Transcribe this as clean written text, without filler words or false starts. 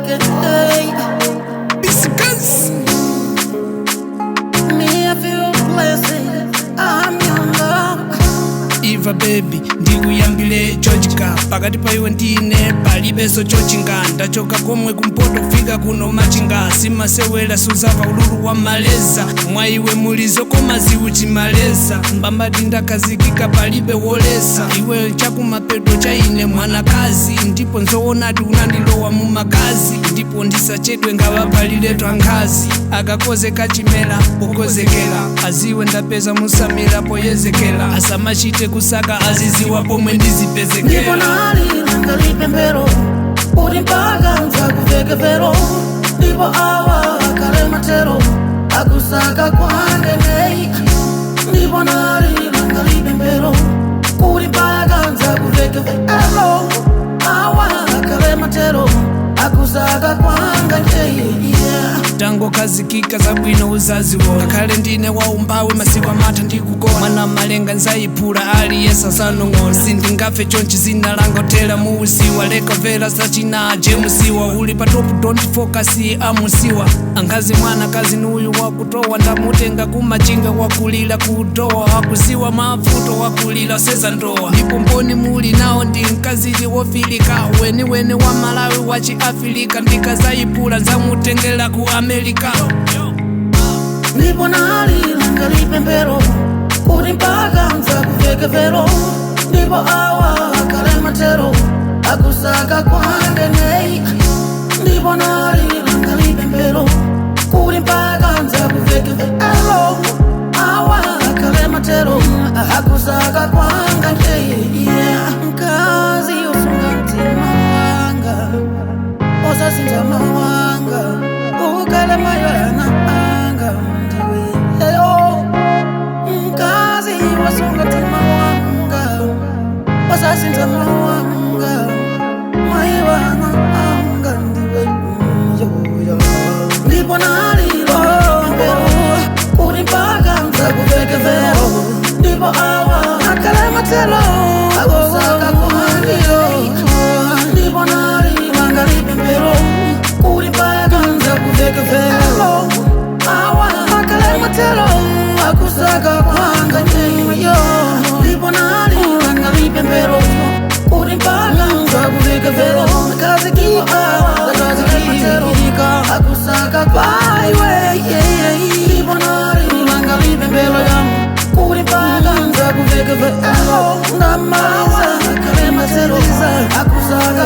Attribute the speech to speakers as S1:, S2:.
S1: Hey.
S2: Biscuits.
S1: Me, I feel blessed. I'm your love.
S2: Iva baby, ndikuyambile chochika pakati pa iwe ndine palibenso chochinga. Ndachoka komwe kumpoto kufika kuno machinga, simasewera suzava ululu wa maleza. Mwa iwe mulizo koma ziuchimaleza, mbambati ndakhazikika palibe wolesa. Iwe chakumapeto cha ine mwanakazi, ndipo nzoonadi unandilowa mumagazi. Ndipo ndisachedwe ngavapaliletwa nkhazi, akakoze kachimela pokozekera, aziwe ndapeza musamira poyezekera, asamachite kusaka aziziwa pomwe
S1: Ndipo
S2: ndizipezekera.
S1: nalila ngalipembero kuti mpaka nzakuvekevero, ndipo awa akale matero akusaka kwangenei. Ndipo nalila ngalipembero kuti mpaka nzakuvekevero, awa akale matero akusaka kwangenei, yeah.
S2: Tangokhazikika zabwino uzaziwo, ngakhale ndine waumbawi masiku amatha ndikugona. Mwana malenga nzayiphula aliyesa sanong'ona, sindingafe chonchi zina langotera muusiwa. Leka mvera sachina jemusiwa, uli pa top don't focus amusiwa. Ankazi mwana kazi nuyu wakutowa, ndamutenga kumachinga wakulira kudowa, akuziwa mavuto wakulira seza ndowa. Ndipo mboni muli nawo ndi mkaziji wofilika, weniweni wa Malawi wa chiafrika. Ndikazayipula nzamutengera ku America.
S1: Ndipo nalila ngalipembero kuti mpaka nzakuvekevero, ndipo awa akale matero akusaka kwangenei. Ndipo nalila ngalipembero kuti mpaka nzakuvekevero, awa akale matero akusaka kwangenei, yeah. Mkazi usunga mtima wanga, osasinza mawanga, ukale mayoyana anga ndiwe eyo. Mkazi wasunga mtima wanga, osasinza mawanga, mayiwana anga ndiwe yoyo. Ndipo nalilo mbero kuti mpaka nzakuvekevero, ndipo awa akale matelo akusaka kwandiyo. Ndipo nalila ngalipembero kuti mpaka nzakuvekevero, awa akale matelo akusaka kwanga nyeyo. Ndipo nalila ngalipembero kuti mpaka nzakuvekevero, kazikika kazikika akusaka kwaiwe. Ndipo nalila ngalipembero yamu kuti mpaka nzakuvekevero, ndamaliza kale matelo akusaka.